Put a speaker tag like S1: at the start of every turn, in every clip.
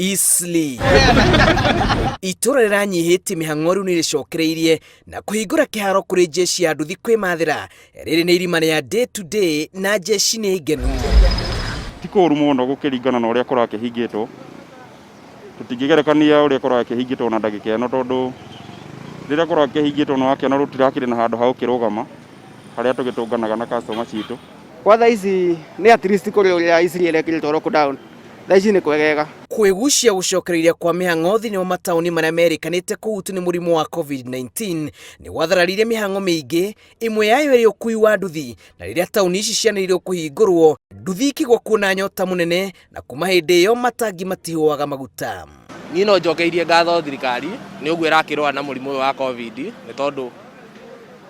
S1: Eastleigh. Itũra rĩranyihĩtie mĩhang'o rĩu nĩrĩcokereirie na kũhingũra kĩharo kũrĩ jeshi ya nduthi kwĩmathĩra. Rĩrĩ nĩ irima rĩa day to day na jeshi nĩ ngenu.
S2: Ti kũũru mũno gũkĩringana na ũrĩa kũrakĩhingĩtwo. Tũtingĩgerekania ũrĩa kũrakĩhingĩtwo na ndagĩka ĩno tondũ rĩrĩa kũrakĩhingĩtwo nĩ wakĩona rũtirakĩrĩ na handũ ha gũkĩrũgama harĩa tũgĩtũnganaga na customer citũ.
S3: Kwa thaa ici nĩ at least kũrĩ ũrĩa Eastleigh ĩrekĩrĩtwo lockdown, thaa ici nĩ kwegega.
S1: Kwĩgucia gũcokereria kwa mĩhang'o thĩinĩ wa mataũni marĩa merĩkanĩte kũhutio nĩ mũrimũ wa Covid-19 nĩ gwathararirie mĩhang'o mĩingĩ, ĩmwe yayo ĩrĩ ũkui wa nduthi, na rĩrĩa taũni ici cianĩrĩirwo kũhingũrwo, nduthi ikĩgwa kuona nyota mũnene na kuma hĩndĩ ĩyo matangi matihũaga maguta.
S4: Niĩ no njokeirie ngatho thirikari nĩ ũguo ĩrakĩrũa na mũrimũ ũyũ wa Covid nĩ tondũ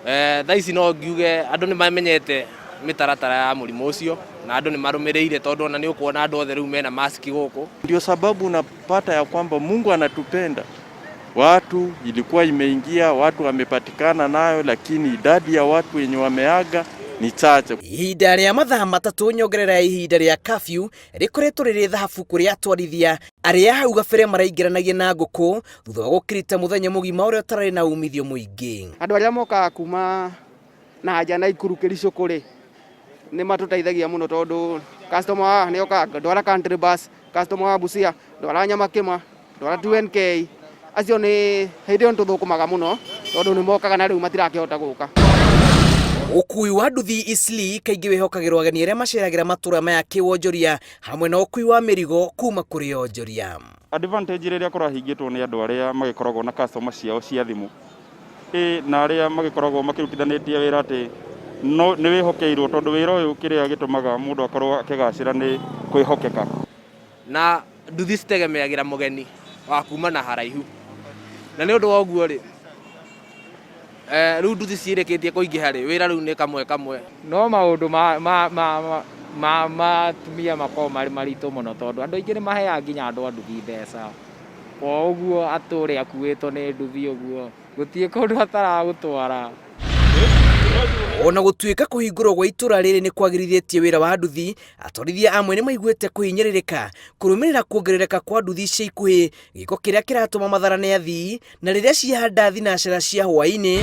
S4: eh, thaa ici no ngiuge andũ nĩ mamenyete mĩtaratara ya mũrimũ ũcio na andũ nĩ marũmĩrĩire tondũ ona nĩ ũkuona andũ othe rĩu mena mask gũkũ.
S5: Ndio sababu unapata ya kwamba Mungu anatupenda. Watu ilikuwa imeingia, watu wamepatikana nayo, lakini idadi ya watu wenye wameaga ni chache.
S1: Ihinda rĩa mathaa matatũ nyongerera ya ihinda rĩa curfew rĩkoretwo rĩrĩ thahabu kũrĩ atwarithia arĩa hau gabere maraingĩranagia na ngũkũ thutha wa gũkirita mũthenya mũgima ũrĩa ũtararĩ na umithio mũingĩ.
S3: Andũ arĩa mokaga kuma na nja Naikuru Kericho kũrĩ nĩ matũteithagia mũno tondũ customer wa nĩ okaga ndwara country bus, customer wa Busia ndwara Nyamakima, ndwara 2NK acio nĩ hĩndĩ ĩyo nĩ tũthũkũmaga mũno tondũ nĩ mokaga na rĩu matirakĩhota gũka.
S1: Ũkui wa nduthi Eastleigh kaingĩ wĩhokagĩrwo ageni arĩa maceragĩra matũra maya kĩwonjoria hamwe na ũkui wa mĩrigo kuma kũrĩ onjoria.
S2: Advantage rĩrĩa kũrahingĩtwo nĩ andũ arĩa magĩkoragwo na customer ciao cia thimũ ĩ na arĩa magĩkoragwo makĩrutithanĩtie wĩra atĩ no nĩ wĩhokeirwo tondũ wĩra ũyũ kĩrĩa gĩtũmaga mũndũ akorwo akĩgacĩra nĩ kwĩhokeka.
S4: Na nduthi citegemeagĩra mũgeni wa kuma na haraihu na nĩ ũndũ wa ũguo rĩ eh, rĩu nduthi ciĩrĩkĩtie kũingĩha rĩ wĩra rĩu nĩ kamwe kamwe.
S6: No maũndũ ma ma ma ma ma atumia makoragwo marĩ maritũ mũno tondũ andũ aingĩ nĩ maheaga nginya andũ a nduthi mbeca. Kwa ũguo atũre akuĩtwo nĩ nduthi ũguo gũtirĩ kũndũ ataragũtwara.
S1: Ona gũtuĩka kũhingũrwo gwa itũra rĩrĩ nĩ kwagĩrithĩtie wĩra wa nduthi, atwarithia amwe nĩ maiguĩte kũhinyĩrĩrĩka kũrũmĩrĩra kuongerereka kwa nduthi ica ikuhĩ, gĩko kĩrĩa kĩratũma matharane athii na rĩrĩa ciahanda thinacera cia hwaĩ-inĩ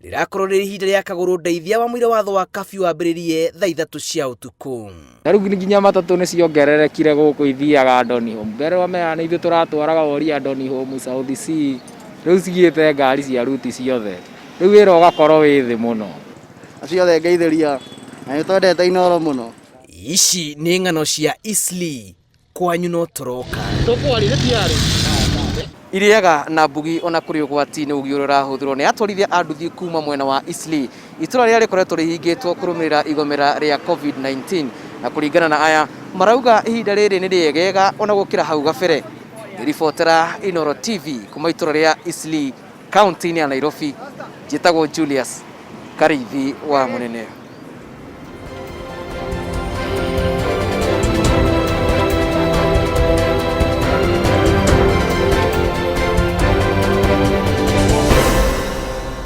S1: rĩrakorwo rĩrĩ ihinda rĩa kagũrũ ndeithia wa mũira watho wa kafyu wambĩrĩrie thaa ithatũ cia ũtukũ.
S6: Na rĩu nginya matatũ nĩ ciongererekire gũkũ ithiaga Donholm. Mbere wamenya nĩ ithuĩ tũratwaraga Woria Donholm, South C, rĩu cigĩte ngari cia ruti ciothe. Rĩu wĩra ũgakorwo wĩ thĩ mũno.
S3: Acio othe ngeithĩria na nĩ twendete Inooro mũno.
S1: Ici nĩ ng'ano cia Eastleigh kwanyu no tũroka. Irĩaga na mbugi ona kũrĩ ũgwati nĩ ũgĩ ũrĩa ũrahũthĩrwo nĩ atwarithia a nduthi kuma mwena wa Eastleigh, itũra rĩrĩa rĩkoretwo rĩhingĩtwo kũrũmĩrĩra igomera rĩa Covid-19 na kũringana na aya marauga ihinda rĩrĩ nĩ rĩegega ona gũkĩra hau gabere. Ngĩribotera Inooro TV kuma itũra rĩa Eastleigh kaunti-inĩ ya Nairobi, njĩtagwo Julius Karĩithi wa Mũnene.